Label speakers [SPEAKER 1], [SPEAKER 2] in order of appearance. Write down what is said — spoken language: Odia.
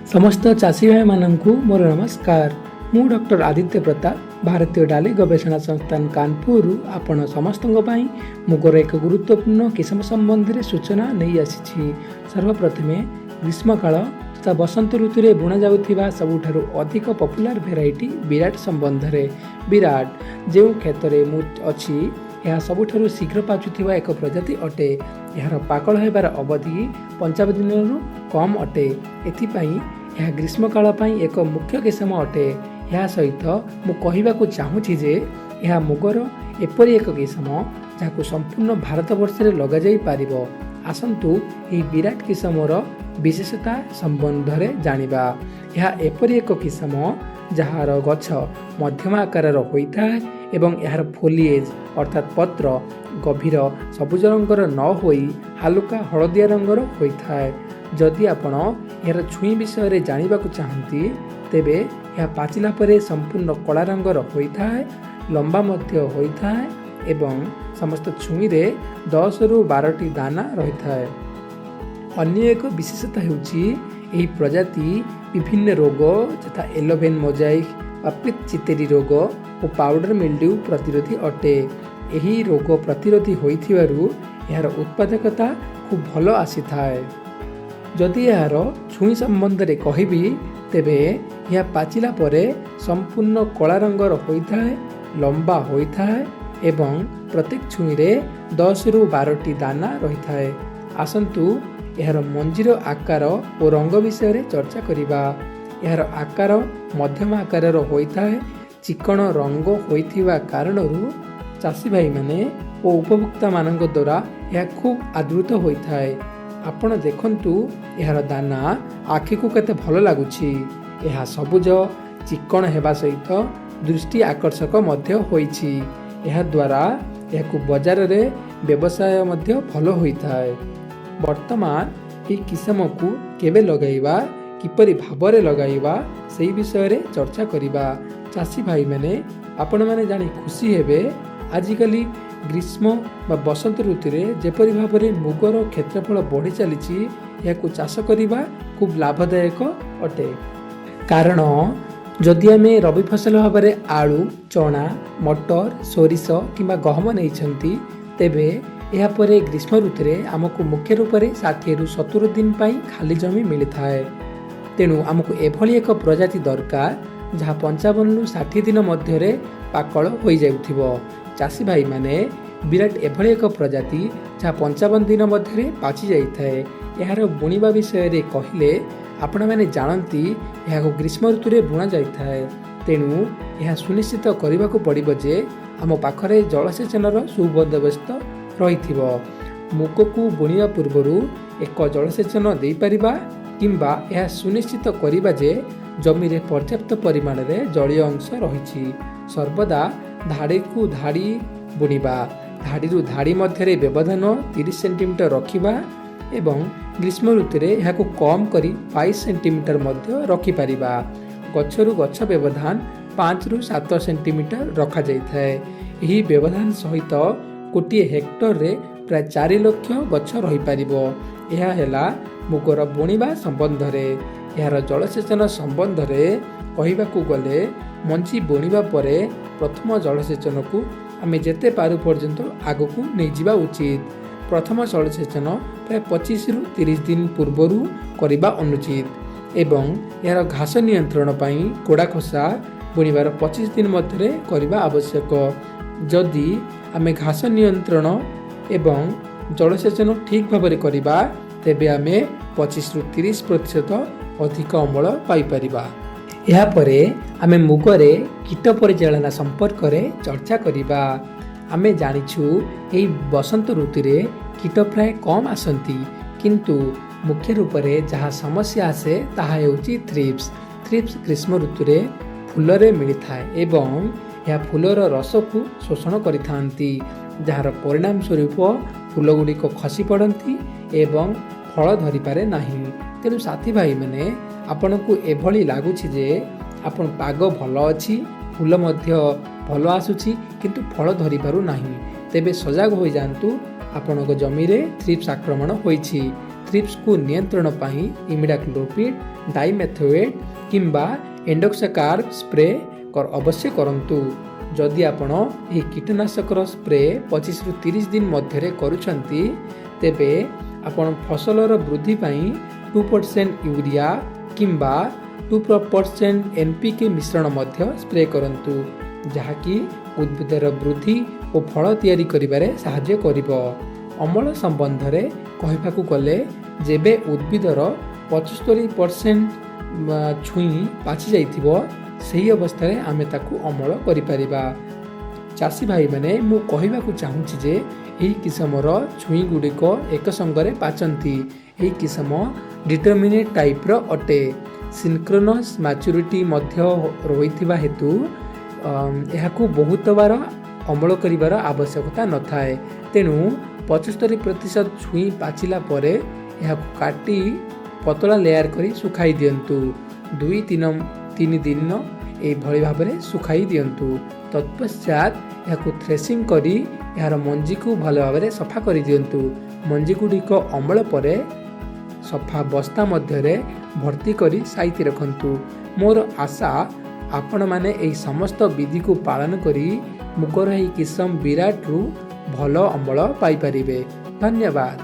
[SPEAKER 1] ସମସ୍ତ ଚାଷୀ ଭାଇମାନଙ୍କୁ ମୋର ନମସ୍କାର। ମୁଁ ଡକ୍ଟର ଆଦିତ୍ୟ ପ୍ରତାପ, ଭାରତୀୟ ଡାଲି ଗବେଷଣା ସଂସ୍ଥାନ କାନପୁରରୁ ଆପଣ ସମସ୍ତଙ୍କ ପାଇଁ ମୁଗର ଏକ ଗୁରୁତ୍ୱପୂର୍ଣ୍ଣ କିସମ ସମ୍ବନ୍ଧରେ ସୂଚନା ନେଇ ଆସିଛି। ସର୍ବପ୍ରଥମେ ଗ୍ରୀଷ୍ମକାଳ ତଥା ବସନ୍ତ ଋତୁରେ ବୁଣାଯାଉଥିବା ସବୁଠାରୁ ଅଧିକ ପପୁଲାର ଭେରାଇଟି ବିରାଟ ସମ୍ବନ୍ଧରେ। ବିରାଟ ଯେଉଁ କ୍ଷେତରେ ମୁଁ ଅଛି, ଏହା ସବୁଠାରୁ ଶୀଘ୍ର ପାଚୁଥିବା ଏକ ପ୍ରଜାତି ଅଟେ। ଏହାର ପାକଳ ହେବାର ଅବଧି 55 ଦିନରୁ କମ୍ ଅଟେ। ଏଥିପାଇଁ ଏହା ଗ୍ରୀଷ୍ମକାଳ ପାଇଁ ଏକ ମୁଖ୍ୟ କିସମ ଅଟେ। ଏହା ସହିତ ମୁଁ କହିବାକୁ ଚାହୁଁଛି ଯେ ଏହା ମୁଗର ଏପରି ଏକ କିସମ, ଯାହାକୁ ସମ୍ପୂର୍ଣ୍ଣ ଭାରତବର୍ଷରେ ଲଗାଯାଇପାରିବ। ଆସନ୍ତୁ, ଏହି ବିରାଟ କିସମର ବିଶେଷତା ସମ୍ବନ୍ଧରେ ଜାଣିବା। ଏହା ଏପରି ଏକ କିସମ, ଯାହାର ଗଛ ମଧ୍ୟମ ଆକାରର ହୋଇଥାଏ ଏବଂ ଏହାର ଫୋଲିଏଜ୍ ଅର୍ଥାତ୍ ପତ୍ର ଗଭୀର ସବୁଜ ରଙ୍ଗର ନ ହୋଇ ହାଲୁକା ହଳଦିଆ ରଙ୍ଗର ହୋଇଥାଏ। ଯଦି ଆପଣ ଏହାର ଛୁଇଁ ବିଷୟରେ ଜାଣିବାକୁ ଚାହାନ୍ତି, ତେବେ ଏହା ପାଚିଲା ପରେ ସମ୍ପୂର୍ଣ୍ଣ କଳା ରଙ୍ଗର ହୋଇଥାଏ, ଲମ୍ବା ମଧ୍ୟ ହୋଇଥାଏ ଏବଂ ସମସ୍ତ ଛୁଇଁରେ 10ରୁ 12ଟି ଦାନା ରହିଥାଏ। ଅନ୍ୟ ଏକ ବିଶେଷତା ହେଉଛି, ଏହି ପ୍ରଜାତି ବିଭିନ୍ନ ରୋଗ ଯଥା ୟେଲୋ ଭେନ୍ ମୋଜାଇକ୍ ବା ପିତ୍ ଚିତେରି ରୋଗ ଓ ପାଉଡର ମିଲ୍ଡ୍ୟୁ ପ୍ରତିରୋଧୀ ଅଟେ। ଏହି ରୋଗ ପ୍ରତିରୋଧୀ ହୋଇଥିବାରୁ ଏହାର ଉତ୍ପାଦକତା ଖୁବ୍ ଭଲ ଆସିଥାଏ। ଯଦି ଏହାର ଛୁଇଁ ସମ୍ବନ୍ଧରେ କହିବି, ତେବେ ଏହା ପାଚିଲା ପରେ ସମ୍ପୂର୍ଣ୍ଣ କଳା ରଙ୍ଗର ହୋଇଥାଏ, ଲମ୍ବା ହୋଇଥାଏ ଏବଂ ପ୍ରତ୍ୟେକ ଛୁଇଁରେ 10ରୁ 12ଟି ଦାନା ରହିଥାଏ। ଆସନ୍ତୁ, ଏହାର ମଞ୍ଜିର ଆକାର ଓ ରଙ୍ଗ ବିଷୟରେ ଚର୍ଚ୍ଚା କରିବା। ଏହାର ଆକାର ମଧ୍ୟମ ଆକାରର ହୋଇଥାଏ। ଚିକଣ ରଙ୍ଗ ହୋଇଥିବା କାରଣରୁ ଚାଷୀ ଭାଇମାନେ ଓ ଉପଭୋକ୍ତାମାନଙ୍କ ଦ୍ୱାରା ଏହା ଖୁବ୍ ଆଦୃତ ହୋଇଥାଏ। ଆପଣ ଦେଖନ୍ତୁ, ଏହାର ଦାନା ଆଖିକୁ କେତେ ଭଲ ଲାଗୁଛି। ଏହା ସବୁଜ ଚିକଣ ହେବା ସହିତ ଦୃଷ୍ଟି ଆକର୍ଷକ ମଧ୍ୟ ହୋଇଛି। ଏହାଦ୍ୱାରା ଏହାକୁ ବଜାରରେ ବ୍ୟବସାୟ ମଧ୍ୟ ଭଲ ହୋଇଥାଏ। ବର୍ତ୍ତମାନ ଏହି କିସମକୁ କେବେ ଲଗାଇବା, କିପରି ଭାବରେ ଲଗାଇବା, ସେହି ବିଷୟରେ ଚର୍ଚ୍ଚା କରିବା। ଚାଷୀ ଭାଇମାନେ, ଆପଣମାନେ ଜାଣି ଖୁସି ହେବେ, ଆଜିକାଲି ଗ୍ରୀଷ୍ମ ବା ବସନ୍ତ ଋତୁରେ ଯେପରି ଭାବରେ ମୁଗର କ୍ଷେତ୍ରଫଳ ବଢ଼ି ଚାଲିଛି, ଏହାକୁ ଚାଷ କରିବା ଖୁବ୍ ଲାଭଦାୟକ ଅଟେ। କାରଣ ଯଦି ଆମେ ରବି ଫସଲ ଭାବରେ ଆଳୁ, ଚଣା, ମଟର, ସୋରିଷ କିମ୍ବା ଗହମ ନେଇଛନ୍ତି, ତେବେ ଏହାପରେ ଗ୍ରୀଷ୍ମ ଋତୁରେ ଆମକୁ ମୁଖ୍ୟ ରୂପରେ 60ରୁ 70 ଦିନ ପାଇଁ ଖାଲି ଜମି ମିଳିଥାଏ। ତେଣୁ ଆମକୁ ଏଭଳି ଏକ ପ୍ରଜାତି ଦରକାର, ଯାହା 55ରୁ 60 ଦିନ ମଧ୍ୟରେ ପାକଳ ହୋଇଯାଉଥିବ। ଚାଷୀ ଭାଇମାନେ, ବିରାଟ ଏଭଳି ଏକ ପ୍ରଜାତି, ଯାହା 55 ଦିନ ମଧ୍ୟରେ ପାଚି ଯାଇଥାଏ। ଏହାର ବୁଣିବା ବିଷୟରେ କହିଲେ, ଆପଣମାନେ ଜାଣନ୍ତି, ଏହାକୁ ଗ୍ରୀଷ୍ମ ଋତୁରେ ବୁଣା ଯାଇଥାଏ। ତେଣୁ ଏହା ସୁନିଶ୍ଚିତ କରିବାକୁ ପଡ଼ିବ ଯେ ଆମ ପାଖରେ ଜଳସେଚନର ସୁବନ୍ଦୋବସ୍ତ ରହିଥିବ। ମୁଗକୁ ବୁଣିବା ପୂର୍ବରୁ ଏକ ଜଳସେଚନ ଦେଇପାରିବା କିମ୍ବା ଏହା ସୁନିଶ୍ଚିତ କରିବା ଯେ ଜମିରେ ପର୍ଯ୍ୟାପ୍ତ ପରିମାଣରେ ଜଳୀୟ ଅଂଶ ରହିଛି। ସର୍ବଦା ଧାଡ଼ିକୁ ଧାଡ଼ି ବୁଣିବା, ଧାଡ଼ିରୁ ଧାଡ଼ି ମଧ୍ୟରେ ବ୍ୟବଧାନ 30 ସେଣ୍ଟିମିଟର ରଖିବା ଏବଂ ଗ୍ରୀଷ୍ମ ଋତୁରେ ଏହାକୁ କମ୍ କରି 22 ସେଣ୍ଟିମିଟର ମଧ୍ୟ ରଖିପାରିବା। ଗଛରୁ ଗଛ ବ୍ୟବଧାନ 5ରୁ 7 ସେଣ୍ଟିମିଟର ରଖାଯାଇଥାଏ। ଏହି ବ୍ୟବଧାନ ସହିତ ଗୋଟିଏ ହେକ୍ଟରରେ ପ୍ରାୟ 4 ଲକ୍ଷ ଗଛ ରହିପାରିବ। ଏହା ହେଲା ମୁଗର ବୁଣିବା ସମ୍ବନ୍ଧରେ। ଏହାର ଜଳସେଚନ ସମ୍ବନ୍ଧରେ କହିବାକୁ ଗଲେ, ମଞ୍ଜି ବୁଣିବା ପରେ ପ୍ରଥମ ଜଳସେଚନକୁ ଆମେ ଯେତେ ପାରୁ ପର୍ଯ୍ୟନ୍ତ ଆଗକୁ ନେଇଯିବା ଉଚିତ। ପ୍ରଥମ ଜଳସେଚନ ପ୍ରାୟ 25ରୁ 30 ଦିନ ପୂର୍ବରୁ କରିବା ଅନୁଚିତ ଏବଂ ଏହାର ଘାସ ନିୟନ୍ତ୍ରଣ ପାଇଁ କୋଡ଼ା ଖୋସା ବୁଣିବାର 25 ଦିନ ମଧ୍ୟରେ କରିବା ଆବଶ୍ୟକ। ଯଦି ଆମେ ଘାସ ନିୟନ୍ତ୍ରଣ ଏବଂ ଜଳସେଚନ ଠିକ୍ ଭାବରେ କରିବା, ତେବେ ଆମେ 25ରୁ 30% ଅଧିକ ଅମଳ ପାଇପାରିବା। ଏହାପରେ ଆମେ ମୁଗରେ କୀଟ ପରିଚାଳନା ସମ୍ପର୍କରେ ଚର୍ଚ୍ଚା କରିବା। ଆମେ ଜାଣିଛୁ, ଏହି ବସନ୍ତ ଋତୁରେ କୀଟ ପ୍ରାୟ କମ୍ ଆସନ୍ତି, କିନ୍ତୁ ମୁଖ୍ୟ ରୂପରେ ଯାହା ସମସ୍ୟା ଆସେ, ତାହା ହେଉଛି ଥ୍ରିପ୍ସ। ଥ୍ରିପ୍ସ ଗ୍ରୀଷ୍ମ ଋତୁରେ ଫୁଲରେ ମିଳିଥାଏ ଏବଂ ଏହା ଫୁଲର ରସକୁ ଶୋଷଣ କରିଥାନ୍ତି, ଯାହାର ପରିଣାମ ସ୍ୱରୂପ ଫୁଲଗୁଡ଼ିକ ଖସି ପଡ଼ନ୍ତି ଏବଂ ଫଳ ଧରିପାରେ ନାହିଁ। ତେଣୁ ସାଥୀ ଭାଇମାନେ, ଆପଣଙ୍କୁ ଏଭଳି ଲାଗୁଛି ଯେ ଆପଣ ପାଗ ଭଲ ଅଛି, ଫୁଲ ମଧ୍ୟ ଭଲ ଆସୁଛି, କିନ୍ତୁ ଫଳ ଧରିପାରୁ ନାହିଁ, ତେବେ ସଜାଗ ହୋଇଯାଆନ୍ତୁ। ଆପଣଙ୍କ ଜମିରେ ଥ୍ରିପ୍ସ ଆକ୍ରମଣ ହୋଇଛି। ଥ୍ରିପ୍ସକୁ ନିୟନ୍ତ୍ରଣ ପାଇଁ ଇମିଡାକ୍ଲୋପ୍ରିଡ୍, ଡାଇମେଥୋଏଟ୍ କିମ୍ବା ଇଣ୍ଡୋକ୍ସାକାର୍ବ ସ୍ପ୍ରେ ଅବଶ୍ୟ କରନ୍ତୁ। ଯଦି ଆପଣ ଏହି କୀଟନାଶକର ସ୍ପ୍ରେ 25ରୁ 30 ଦିନ ମଧ୍ୟରେ କରୁଛନ୍ତି, ତେବେ ଆପଣ ଫସଲର ବୃଦ୍ଧି ପାଇଁ 2% ୟୁରିଆ କିମ୍ବା 2% ଏନ୍.ପି.କେ ମିଶ୍ରଣ ମଧ୍ୟ ସ୍ପ୍ରେ କରନ୍ତୁ, ଯାହାକି ଉଦ୍ଭିଦର ବୃଦ୍ଧି ଓ ଫଳ ତିଆରି କରିବାରେ ସାହାଯ୍ୟ କରିବ। ଅମଳ ସମ୍ବନ୍ଧରେ କହିବାକୁ ଗଲେ, ଯେବେ ଉଦ୍ଭିଦର 75% ଛୁଇଁ ପାଚି ଯାଇଥିବ, ସେହି ଅବସ୍ଥାରେ ଆମେ ତାକୁ ଅମଳ କରିପାରିବା। ଚାଷୀ ଭାଇମାନେ, ମୁଁ କହିବାକୁ ଚାହୁଁଛି ଯେ ଏହି କିସମର ଛୁଇଁ ଗୁଡ଼ିକ ଏକ ସଙ୍ଗରେ ପାଚନ୍ତି। ଏହି କିସମ ଡିଟର୍ମିନେଟ୍ ଟାଇପ୍ର ଅଟେ। ସିନକ୍ରୋନସ୍ ମ୍ୟାଚୁରିଟି ମଧ୍ୟ ରହିଥିବା ହେତୁ ଏହାକୁ ବହୁତ ବାର ଅମଳ କରିବାର ଆବଶ୍ୟକତା ନଥାଏ। ତେଣୁ 75% ଛୁଇଁ ପାଚିଲା ପରେ ଏହାକୁ କାଟି ପତଳା ଲେୟାର କରି ଶୁଖାଇ ଦିଅନ୍ତୁ। 2-3 ଦିନ ଏଇଭଳି ଭାବରେ ଶୁଖାଇ ଦିଅନ୍ତୁ। ତତ୍ପଶ୍ଚାତ ଏହାକୁ ଥ୍ରେସିଂ କରି ଏହାର ମଞ୍ଜିକୁ ଭଲ ଭାବରେ ସଫା କରିଦିଅନ୍ତୁ। ମଞ୍ଜି ଗୁଡ଼ିକ ଅମଳ ପରେ ସଫା ବସ୍ତା ମଧ୍ୟରେ ଭର୍ତ୍ତି କରି ସାଇତି ରଖନ୍ତୁ। ମୋର ଆଶା, ଆପଣମାନେ ଏହି ସମସ୍ତ ବିଧିକୁ ପାଳନ କରି ମୁଗର ଏହି କିସମ ବିରାଟରୁ ଭଲ ଅମଳ ପାଇପାରିବେ। ଧନ୍ୟବାଦ।